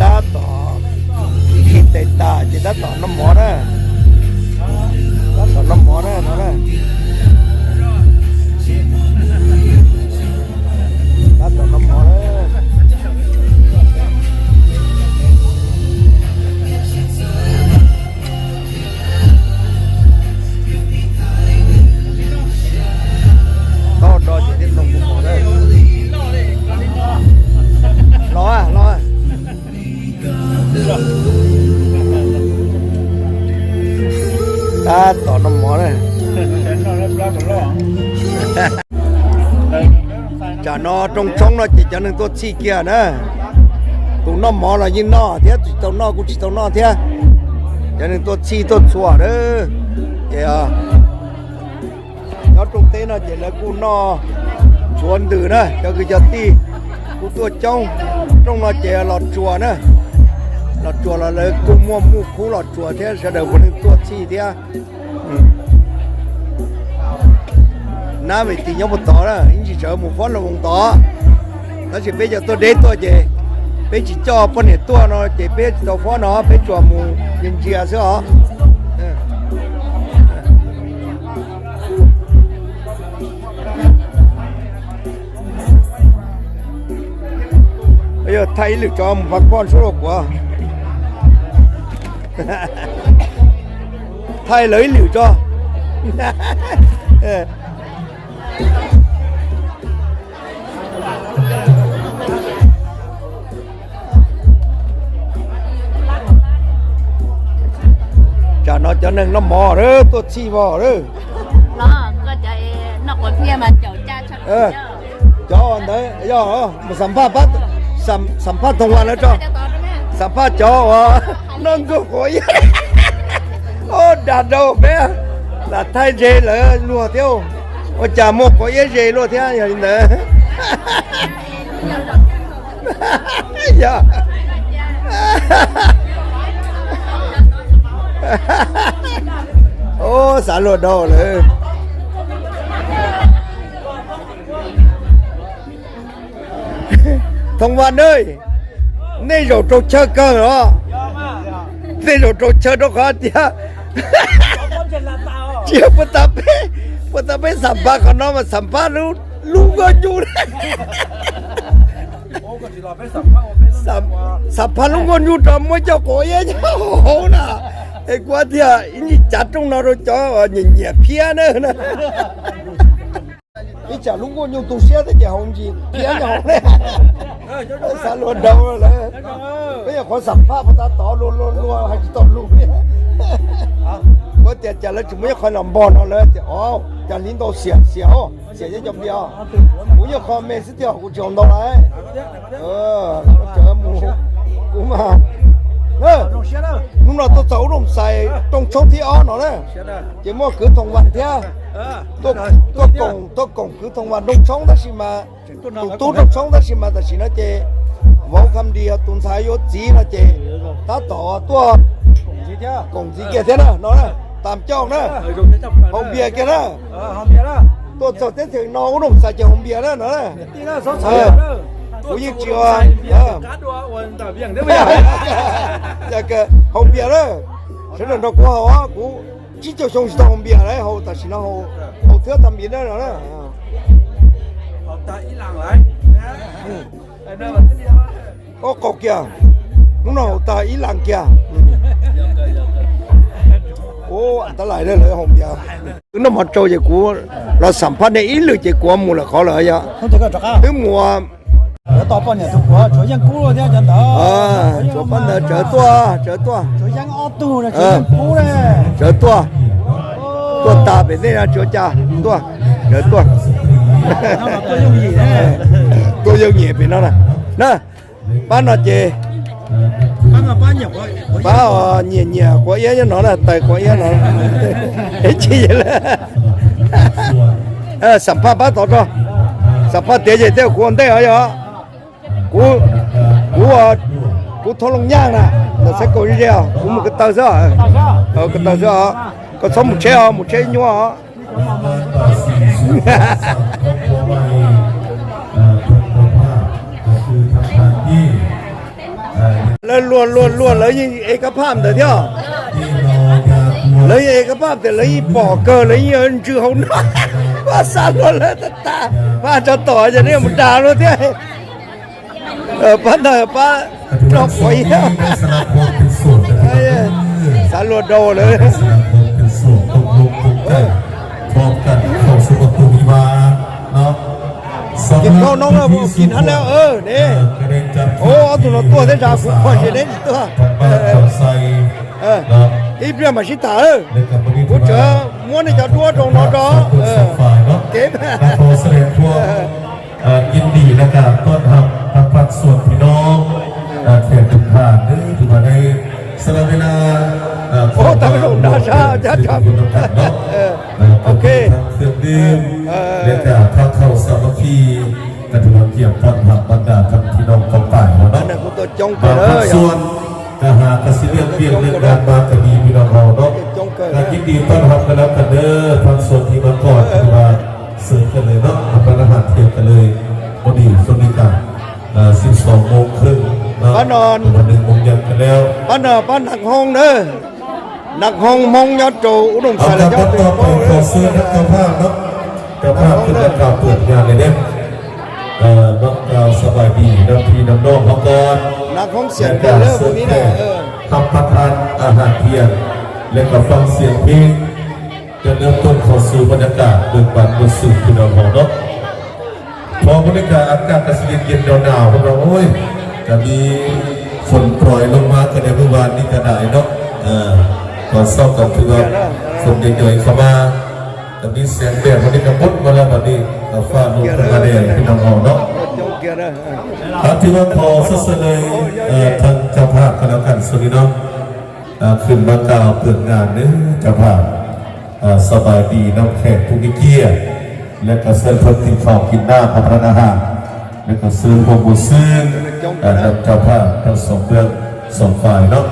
ຕາຕໍ່ ທີ່ເຕັດຕາ ຈິຕາຕໍ່ນ້ຳໝໍເດີ ຕາຕໍ່ນ້ຳໝໍເດີ ເນາະເດີ ຕາຕໍ່ນ້ຳໝໍເດີ. ລໍ ລໍ ຕາຕໍ່ນ້ຳໝໍເດີ. ຈານອຕົງຊົງເນາະ ເຈຈາໜຶ່ງຕົວສີ່ເກຍນະ ຕູນ້ອງໝໍລະຍິງນໍເທຍ ຕູເຕົານໍ ກູຈີເຕົານໍເທຍ ຈາໜຶ່ງຕົວສີ່ຕົວຊົ່ວເດີ ເຈອາ ເຈົ້າຕົງເຕເນາະ ເຈລະກູນໍຊວນດືນະ ເຈົ້າຄືເຈົ້າຕີ ກູຕົວຈົງ ຈົງເນາະ ເຈລອດຈົວນະ ລອດຈົວລະເລີກູມົວໝູຄູລອດຈົວເທຍ ສະເດີຜູ້ໜຶ່ງຕົວສີ່ເທຍ. ອືມ ໜ້າເວທີຍັງບໍ່ຕໍ່ນະ ຍັງຊິເຈີໝູ່ຟ້ອນລະວົງຕໍ່ ລະຊິເປັນຈາກຕົວເດຕົວເຈ ເປັນຊິຈໍປ້ອນເຫດຕົວເນາະ ເຈເປັນຊິຕໍ່ຟ້ອນເນາະ ເປັນຈົວໝູຍິນເຈຍເສືອເນາະ ເອີ ເອີ. ໄທຫຼືຈອມພັກຜ່ອນຊຸໂລກວ່າ ໄທເລີຍຫຼືຈອ ເອີ ຈານອນຈາໜຶ່ງນ້ຳໝໍເດີ ຕົວສີ່ໝໍເດີ ລະກໍຈະນອກກວ່າເພຍມາເຈົ້າຈ້າ ເອີ. ເຈົ້າອັນໃດ ເຈົ້າມາສຳພາດປະ ສຳ ສຳພາດທອງວັນແລ້ວເຈົ້າ ສຳພາດເຈົ້າວ່າ ນ້ອງກໍຂໍ ໂອ້ ດາດໂດແບ ລະໄທເຈເລີຍ ລົວທຽວ ໂອຈາໂມກກໍເອເຈລົວທຽວ ຢ່າ ໂອ້ ສາໂລດໂດເລີຍ. ທອງວັນເອີຍ ນີ້ໂຈໂຕເຊີເກີເນາະ ນີ້ໂຈໂຕເຊີໂຕຄາເຕຍ ເຈຍ ປະຕາເປ ປະຕາເປສຳພາດຂອງນ້ອງ ມາສຳພາດລຸງ ລຸງກໍຢູ່ ສຳ ສຳພາດລຸງກໍຢູ່ຕອນມວຍເຈົ້າໂກເອຍ ໂອ້ໂຫນະ ເອກວ່າເທຍ ອີນີ້ຈັດຕົງນອໂຕເຈົ້າ ເຫຍຍຽເພຍເນີນະ. ອີຈາລຸງກໍຍົງຕຸເຊຍແຕ່ເຈຫອງຈີເພຍຫອງເລີຍ ສາໂລດເດົາເລີຍ ເປັນຫຍັງຂໍສຳພາດພາສາຕອບລົວໆ ໃຫ້ຕອບລຸງເນຍ ບໍ່ແຕ່ຈາລະຈຸມຍັງຄ່ອຍລຳບອນເອົາເລີຍ ແຕ່ ອໍ ຈາລິນໂຕເສຍ ເສຍ ເສຍຈອມດຽວ ກູຍັງຂໍແມ່ຊິດຽວ ກູຈອມດອກໄດ້ ເອີ ເຈີໝູ ກູມາ ເອີ ໜຸ່ມລາວໂຕເຕົາອຸດົມໄຊ ຕົງຊົງທີ່ອອນເນາະເນຍ ເຈມົວຄືທອງວັນເທຍ ຕົວ ຕົວກົງ ຕົວກົງຄືທອງວັນ ຕົງຊົງຕາຊິມາ ຕຸຕຸຕົງຊົງຕາຊິມາ ຕາຊິນະເຈ ເວົ້າຄຳດຽວ ຕຸນຊາໂຍຈີນະເຈ ຕາຕໍ່ຕົວ ກົງສີເກຍເທຍນະ ເນາະ ຕາມຈອກນະ ໂຮງເບຍເກຍນະ ຕົວເຈົ້າເຕັດເຖິງນອກອຸດົມໄຊເຈ ໂຮງເບຍນະ ເນາະ ເອີ ຜູ້ຍິງຈິວ ເອີ ຢາກເກີດໂຮງເບຍເດີ ສະເໜີນອກກູເຮົາ ກູ ຈີເຈົ້າຊົງຊິຕ້ອງເບຍໄດ ເຮົາຕາຊິນະ ເຮົາ ເຮົາເທື່ອທຳອິດໄດ້ລະນະ ເອົາຕາອີ່ຫຼັງຫຼາຍ ອືມ ໂອ້ ເຂົາເກຍ ໜູນ້ອງຕາອີ່ຫຼັງເກຍ ໂອ້ ອັນຕະລາຍເດີເລີຍ ຫ້ອງເບຍ ຄືນ້ຳມັນໂຈເຈກູ ລາວສຳພາດໃນອີ່ຫຼືເຈກູ ໝູ່ລະຂໍເລີຍ ຄືໝູ່ ເອີ ຈົວປານເດີ ເຈີຕົວ ເຈີຕົວ ເຈີຕົວ ເຈີຕົວ ຕົວຕາເປັນເດນະ ເຈີຈາ ຕົວ ເຈີຕົວ ຕົວຍົງເຫຍເປັນເນາະນະ ນະ ປ້າເນາະເຈ ປ້າເນາະ ປ້າເໜຍ ປ້າເໜຍ ເໜຍ ກົວເອຍເນາະນະ ໄຕກົວເອຍເນາະ ເອຈີເລີຍ ເອີ ສຳພາດປ້າຕໍ່ ສຳພາດເຕເຈ ເຕ ກູໄດ້ເອົາ ກູ ກູ ເອີ ກູໂທລົງຍ່າງນະ ແຕ່ໃສ່ກົວຢູ່ດຽວ ກູມັນກະເຕີເສືອ ເອີ ກະເຕີເສືອ ກະສົມໝູເຊ ໝູເຊຍົວ ປະມານ ຕໍ່ ສີ່ສູນ ສອງ ຄອບຄົວໃໝ່ ເອີ ເພິ່ນເຈົ້າພາບ ກໍຄືທາງທ່ານທີ່ ເອີ ລະລວນ ລວນ ລວນ ລະຍິງເອກະພາບເດີທ່ຽວ ລະຍິງເອກະພາບເດີ ລະຍິງປໍເກີ ລະຍິງເອີ້ນຊື່ເຮົາ ພາສາລວນ ລະຕາ ພາຈະຕໍ່ຈະນີ້ມັນດ່າໂລດເດ້ ເອີ ປານນັ້ນ ປານອກໄປ ສາລວດໂດເລີຍ ພ້ອມກັນເຂົ້າສູ່ປະຕູວິວາເນາະ. ກິນເຂົ້ານ້ອງເອີຍ ບໍ່ກິນຫັ້ນແລ້ວ ເອີ ນີ້ ໂອ້ ເອົາໂຕນອກຕົວແທ້ຈ້າ ກູຂ້ອຍຊິເດ້ຕົວ ເອີ ເອີ ອີເບຍມາຊິຕາ ເອີ ຜູ້ເຈີມ່ວນໃນຈາຕົວຕົງນອກດອກ ເອີ ເກັບ ຂໍສະແດງຄວາມ ເອີ ຍິນດີ ແລະກະຕ້ອນຮັບທາງພາກສ່ວນພີ່ນ້ອງ ເອີ ແຂກທຸກທ່ານເດີ ທີ່ວ່າໄດ້ສະຫຼະເວລາ ເອີ ໂອ້ ຕາມລົງນາຊາ ຈາກ ເອີ ເອີ ໂອເຄ ເຄື່ອງດື່ມ ເອີ ແລະກະທາງເຂົ້າສາມັກຄີ ກະຖືວ່າກຽມຕ້ອນຮັບບັນດາທ່ານພີ່ນ້ອງປອງປາຍເຮົາເນາະ ອັນນັ້ນຄືຕົວຈົງເກີນເດີ ບາງພາກສ່ວນ ກະຫາກະຊິເລື່ອງວຽກເລື່ອງງານມາກະມີພີ່ນ້ອງເຮົາເນາະ ກະຍິນດີຕ້ອນຮັບກັນແລ້ວກັນເດີ ພາກສ່ວນທີ່ມາກ່ອນ ເອີ ຖືວ່າເຊີນກັນເລີຍເນາະ ຮັບປະທານທ່ຽງກັນເລີຍ ພໍດີຊ່ວງນີ້ກະ ເອີ ສິບສອງໂມງເຄິ່ງເນາະ ປານອນ ເຖິງວ່າໜຶ່ງໂມງຍັງກັນແລ້ວ ປານອນ ປານນັກຮ້ອງເດີ ນັກຮ້ອງມົ້ງຍອດໂຈ ອຸດົມໄຊ ແລະ ເຈົ້າ ຕໍ່ໄປ ຂໍເຊີນເຈົ້າພາບເນາະ ເຈົ້າພາບຂຶ້ນມາກ່າວເປີດງານເລີຍເດ້ ເອີ ເນາະ ກ່າວສະບາຍດີນຳພີ່ນຳນ້ອງເຮົາກ່ອນ ນັກຮ້ອງສຽງເດີ ເຊີນແຂກ ເອີ ຮັບປະທານອາຫານທ່ຽງ ແລະກະຟັງສຽງເພງ ຈະເລີ່ມຕົ້ນເຂົ້າສູ່ບັນຍາກາດເບີກບານມ່ວນຊື່ນພີ່ນ້ອງເຮົາເນາະ ພໍບັນຍາກາດອາກາດກະຊິເຢັນໆ ໜາວໆ ເພິ່ນວ່າ ໂອ້ຍ ກະມີຝົນໂປຣຍລົງມາກະໃນມື້ວານນີ້ກະໄດ້ເນາະ ເອີ ຕອນເຊົ້າກະຖືວ່າຝົນຍ່ອຍໆ ເຂົ້າມາ ກະມີແສງແດດ ບັດນີ້ກະໝົດມາແລ້ວ ບັດນີ້ກະຟ້າລົງຂຶ້ນມາແດ່ ພີ່ນ້ອງເຮົາເນາະ ກະຖືວ່າຂໍສະເສີນເລີຍ ເອີ ທາງເຈົ້າພາບກະແລ້ວກັນ ສ່ວນນີ້ເນາະ ເອີ ຂຶ້ນມາກ່າວເປີດງານເດີເຈົ້າພາບ ເອີ ສະບາຍດີນຳແຂກຜູ້ມີກຽດ ແລະກະເຊີນເພິ່ນກິນເຂົ້າກິນນ້ຳ ຮັບປະທານອາຫານ ແລະກະເຊີນຮ່ວມມ່ວນຊື່ນ ເອີ ນຳເຈົ້າພາບທັງສອງເບື້ອງສອງຝ່າຍເນາະ.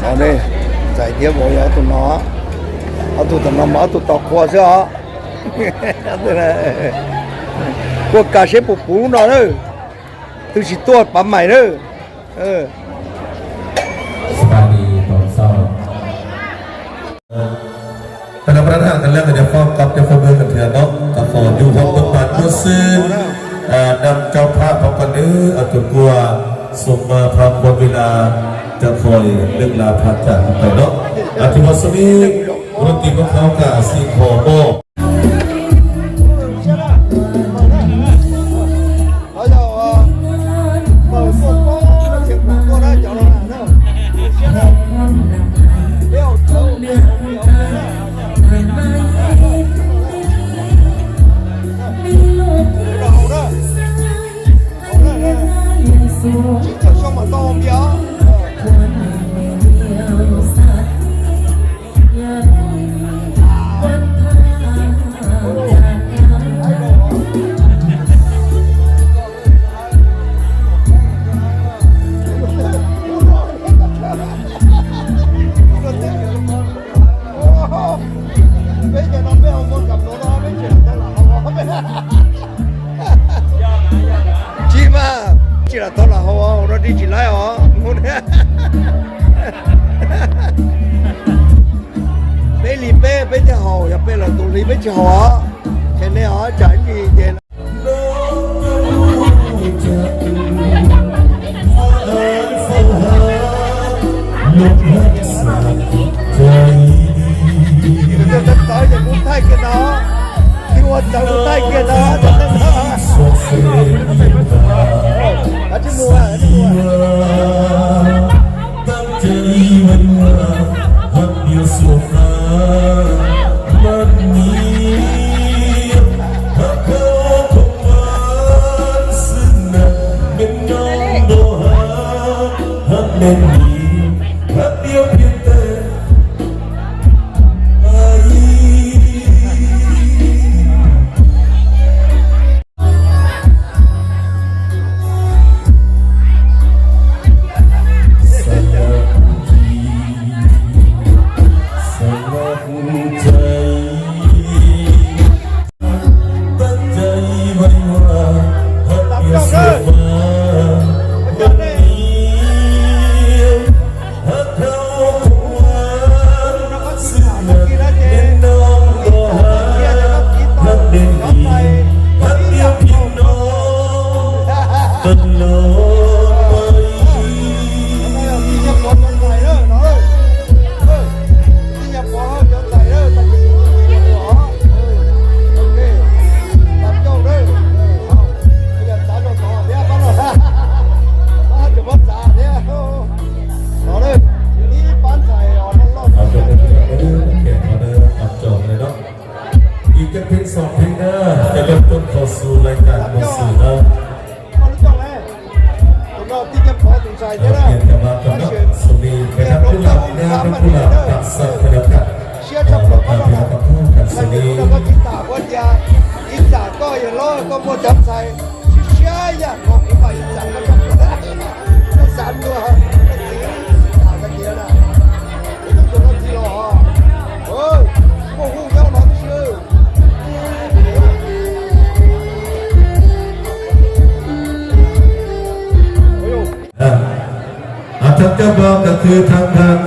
ເອົາເດ້ ໃສ່ດຽວບໍ່ເອົາໂຕນອກ ເອົາໂຕຕະໜ່ອມ ເອົາໂຕຕອກຄົວເສຍເອົາໂຕນັ້ນ ພວກກາເຊປູປູເນາະເດີ ຖືຊິຕົວດປາໃໝ່ເດີ ເອີ ສະບາຍດີຕອນເຊົ້າ. ເອີ ຕະນະປະທານກັນແລ້ວກະຢ່າຟ້າວກັບ ຢ່າຟ້າວເມືອກັນເທື່ອເນາະ ກະຂໍຢູ່ຮ່ວມເບີກບານມ່ວນຊື່ນ ເອີ ນຳເຈົ້າພາບເຮົາກັນເດີ ເອົາຈົນກວ່າສົມມາພາຄວນເວລາຈະຄ່ອຍເລີກລາພາຈາກກັນໄປເນາະ ອາ ຖືວ່າຊ່ວງນີ້ວົງດົນຕີຂອງເຮົາກະຊິຂໍມອບ我讲在，下一个我不好意思，我讲不来，那三个，那几个，打个结了，你都不能踢了啊！哦，我互相忙去。哎呦， ເອີ ອາ ທາງເຈົ້າບ່າວກໍຄືທາງທ່ານ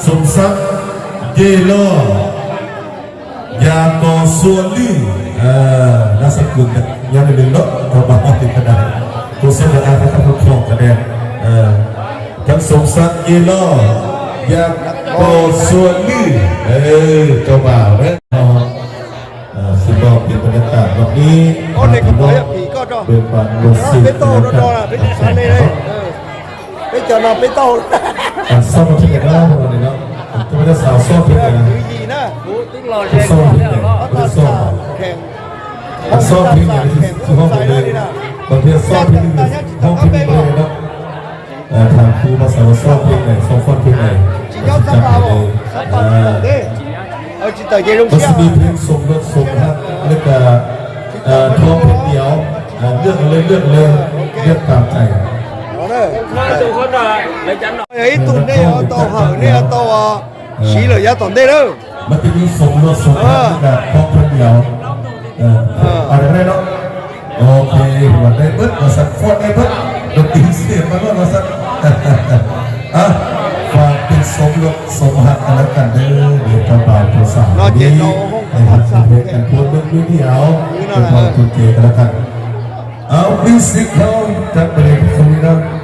ສົມສັກ ເຢລໍ ຢາກໍຊວນລື ເອີ ນາມສະກຸນຍັງໜຶ່ງເນາະ ເຈົ້າບ່າວເປັນກະດານ ຜູ້ສົມອາ ທ່ານຜູ້ຄອງກະແດນ ເອີ ທ່ານ ສົມສັກ ເຢລໍ ຢາກໍຊວນລື ເອີ ເຈົ້າບ່າວເດີ. ເອີ ຊິມອບເປັນບັນຍາກາດແບບນີ້ ໂອ້ ເດັກນ້ອຍຜີກໍເນາະ ເປັນບາງບົດເສດເປັນໂຕເນາະ ເປັນອັນນີ້ເລີຍ ເອີ ເປັນເຈົ້ານອກເປັນໂຕ ອັນຊອບເພງເນາະ ເນາະ ເປັນເຈົ້າສາວຊອບເພງນະ ຄືດີນະ ຊອບເພງ ຊອບ ແຂ່ງ ຊອບເພງ ຊິຮ້ອງເລີຍ ບາງເທື່ອຊອບເພງ ຮ້ອງເພງເລີຍເນາະ. ເອີ ຖາມຄູພາສາວ່າຊອບເພງໃດ ຊອບຟ້ອນເພງໃດ ຊິຈັດໃຫ້ເລີຍ ເອີ ເອີ ມັນຊິມີເພງສົມລົດສົມຮັກ ແລ້ວກະ ເອີ ຮ້ອງເພງດຽວ ເອີ ເລືອກເອົາເລີຍ ເລືອກເອົາເລີຍ ເລືອກຕາມໃຈ ເອົາເດີ ເອີ ໄອ້ຕຸ່ນເດ້ ເອົາຕໍ່ເຫີເດ້ ເອົາຕໍ່ ເອີ ສີເຫຼືອຢາຕອນເດ້ເດີ. ມັນຈະມີສົມລົດສົມພັນ ເອີ ກັບຄອບຄົວດຽວ ເອີ ເອີ ເອົາໄດ້ເນາະ ໂອເຄ ວ່າໄດ້ເບິດວ່າຊັ້ນ ຟ້ອນໄດ້ເບິດ ດົນຕີສຽງມາໂລດວ່າຊັ້ນ ອ່ະ ຝາກເປັນສົມລົດສົມຮັກກັນແລ້ວກັນເດີ ເດີ ເຈົ້າບ່າວເຈົ້າສາວ ເນາະ ເຈົ້າເນາະ ໃຫ້ຮັກແພງກັນພວມເບິ່ງວິດີໂອ ເປັນຄວາມເຂົ້າໃຈກັນແລ້ວກັນ ເອົາ ມິວສິກເຮົາຈັດໄປເລີຍ ເນາະ.